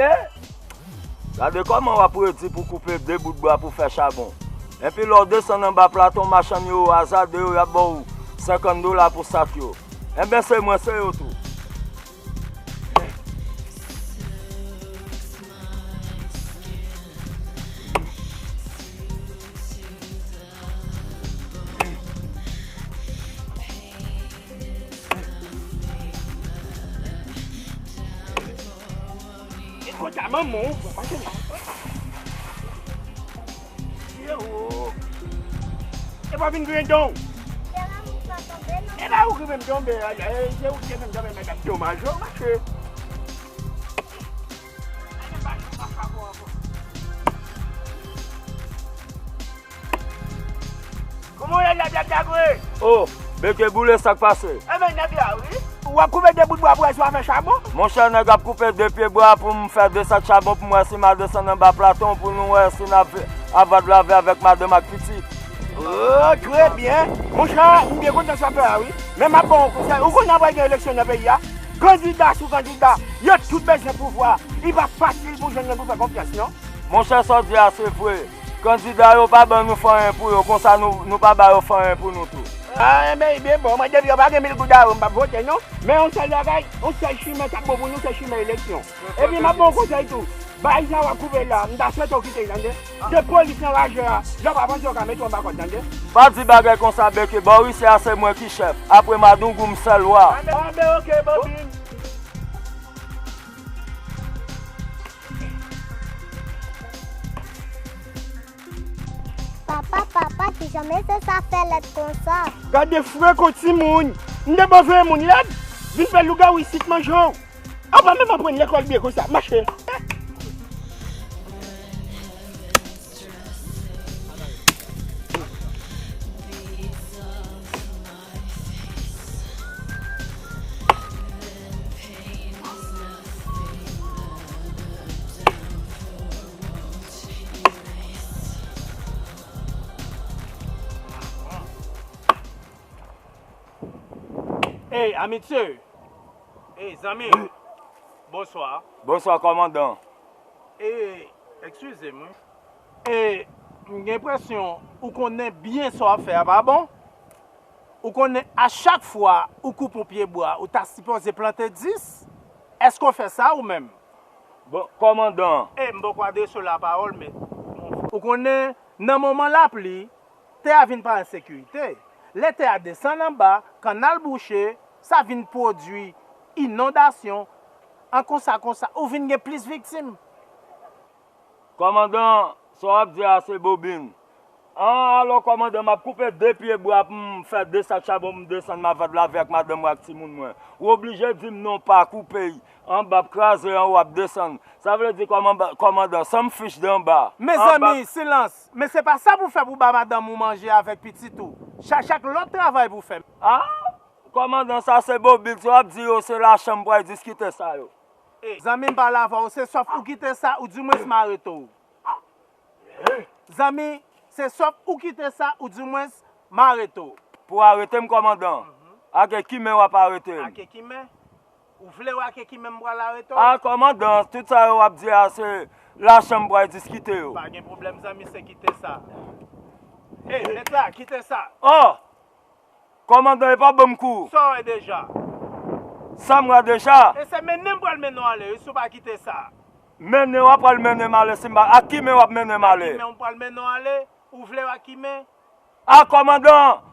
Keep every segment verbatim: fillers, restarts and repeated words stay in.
Eh! Gade kòman w ap redi pou koupe de bout bwa pou fè chabon. Enpi lè w desann anba Platon, machann yo azade yo, y ap ba w senkant dola pou sak yo. Enben, se mwen, se yo tou. E kòta manman w pran pase la. Yo. E pa vin griyen don. E la ou ki fè m tonbe, e, se ou ki fè m tonbe, men domaj, yo, mache. Kòman w ye la, Bèk Dagre? Oh, Beke Boule, sa k pase? Enben, nèg la, wi. W ap koupe de bout bwa pou wè si w a fè chabon? Monchè, nèg ap koupe de pye bwa pou m fè de sak chabon pou m wè si m a desann anba Platon pou nou wè si n ap ava dlo avè avèk madanm ak pitit. Oh, trè byen. Monchè, m byen kontan sa w fè a, wi. Men m ap ba w yon konsèy. Ou konnen apre gen eleksyon nan peyi a? Kandida sou kandida, yo tout bezwen pouvwa. Li pa fasil pou jwenn moun pou fè konfyans, non. Monchè, sa w di a se vre. Kandida yo pa ban nou fanyen pou yo, konsa nou, nou pa ba yo fanyen pou nou tou. Ah, enben, li byen bon. Mwen, depi yo pa gen mil goud a yo, m p ap vote, non. Men yon sèl bagay, yon sèl chimen k ap bon pou nou, se chimen eleksyon. Epi, m ap ba w konsèy tou. Bagay sa w ap koupe la, m ta swete w kite l, tande. De polis anraje a, lè w pa panse yo ka mete w anba kòd, tande. Pa di bagay konsa, Beke. Bò isi a, se mwen ki chèf. Apre Madougou, m sèl wa. Anben, oke, Bobin. Papa, papa, kijan mesye sa fè lèd konsa? Gade freko timoun! M te bon veye moun lèd, vin fè lougawou isit manje w. Ou pa menm aprann lekòl byen konsa, mache. Ey, amitye! Ey, zanmi! Bonswa. Bonswa, kòmandan. E, eskize m, wi. E, m gen enpresyon ou konnen byen sa w ap fè a, pa bon? Ou konnen a chak fwa ou koupe yon pye bwa, ou ta sipoze plante dis. Èske w fè sa ou menm? Bon, kòmandan. E, m poko adrese w lapawòl, men ou konnen, nan moman lapli, tè a vin pa an sekirite. Lè tè a desann anba, kannal bouche, sa vin pwodui inondasyon. An konsa, konsa, ou vin gen plis viktim. Kòmandan, sa w ap di a se Bobin. An, alò, kòmandan, m ap koupe de pye bwa pou m fè de sak chabon pou m desann m ava dlo avè ak madanm mwen ak timoun mwen. Ou oblije di m non, pa koupe l. Anba ap kraze, anwo ap desann. Sa vle di, kòman, kòmandan, san m fich de anba. Mezanmi, silans! Men se pa sa pou fè pou ba madanm ou manje avèk pitit ou. Chache ak lòt travay pou fè. Ah! Kòmandan, sa se Bobin, sa w ap di yo, se lachanm pou al diskite sa yo. Ey, zanmi m, pale avè w, se sòf ou kite sa, oudimwens m arete w. Zanmi, se sòf ou kite sa, oudimwens m arete w. Pou arete m, kòmandan, ak ki men w ap arete m? Ak ki men? Ou vle wè ak ki men m pral arete w? A, kòmandan, tout sa yo w ap di a, se lachanm pou al diskite yo. Pa gen pwoblèm, zanmi, se kite sa. Ey, met la, kite sa. Oh! Kòmandan, e pa ban m kou. Sa w wè deja? Sa m wè deja? E se mennen m pral mennen w ale, wi, si w pa kite sa. Mennen, w ap pral mennen m ale, si m pa, ak ki men w ap mennen m ale? Ak ki men w pral mennen w ale? Ou vle w ak ki men? A, kòmandan,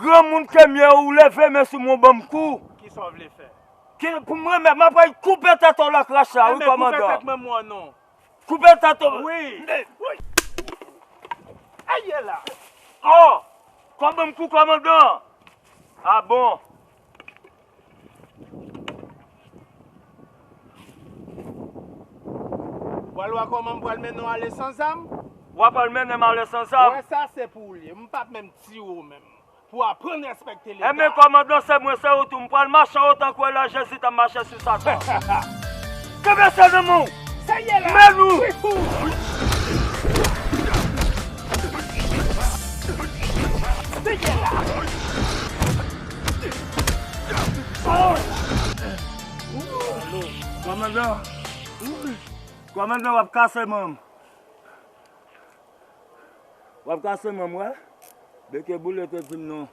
granmoun ke m ye, ou leve men sou mwen, w ban m kou. Kisa w vle fè? Ki, pou mwen menm, m ap pral koupe tèt w la krach la, wi, kòmandan. Enben, koupe tèt mwen, mwen, non. Koupe tèt ou. Wi. Wi. Ayè la. Oh! Kòman m kou kòmandan? A bon. W al wè kòman m pral mennen w ale san zam? W ap pral mennen m ale san zam? Wè sa se pou ou l ye. M p ap menm tire w menm. Pou aprann respekte Leta. Enben, kòmandan, se mwen, se ou tou. M pral mache an wo tankou Elè Jezi t ap mache sou Satan. Kenbe sa nan men w. Sa y e la. Men nou. Sa y e la. Oh. Kòmandan. Kòmandan, w ap kase manm. W ap kase manm, wè? Beke boule te di m non.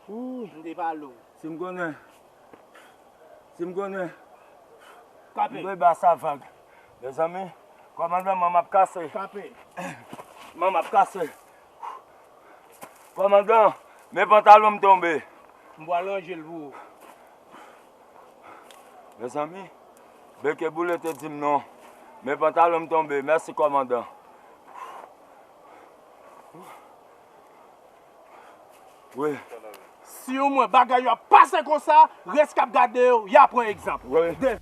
Ou, m te pale w. Si m konnen, si m konnen, m Kape. Dwe ba sa vag. Mezanmi, kòmandan, manm ap kase. Kape. Manm ap kase. Kòmandan, men pantalon m tonbe. M pral ranje l pou ou. Mezanmi, Beke boule te di m non. Men pantalon m tonbe. Mèsi, kòmandan. Wi. Si w wè bagay yo ap pase konsa, rès k ap gade yo, y a pran egzanp. Wi. De-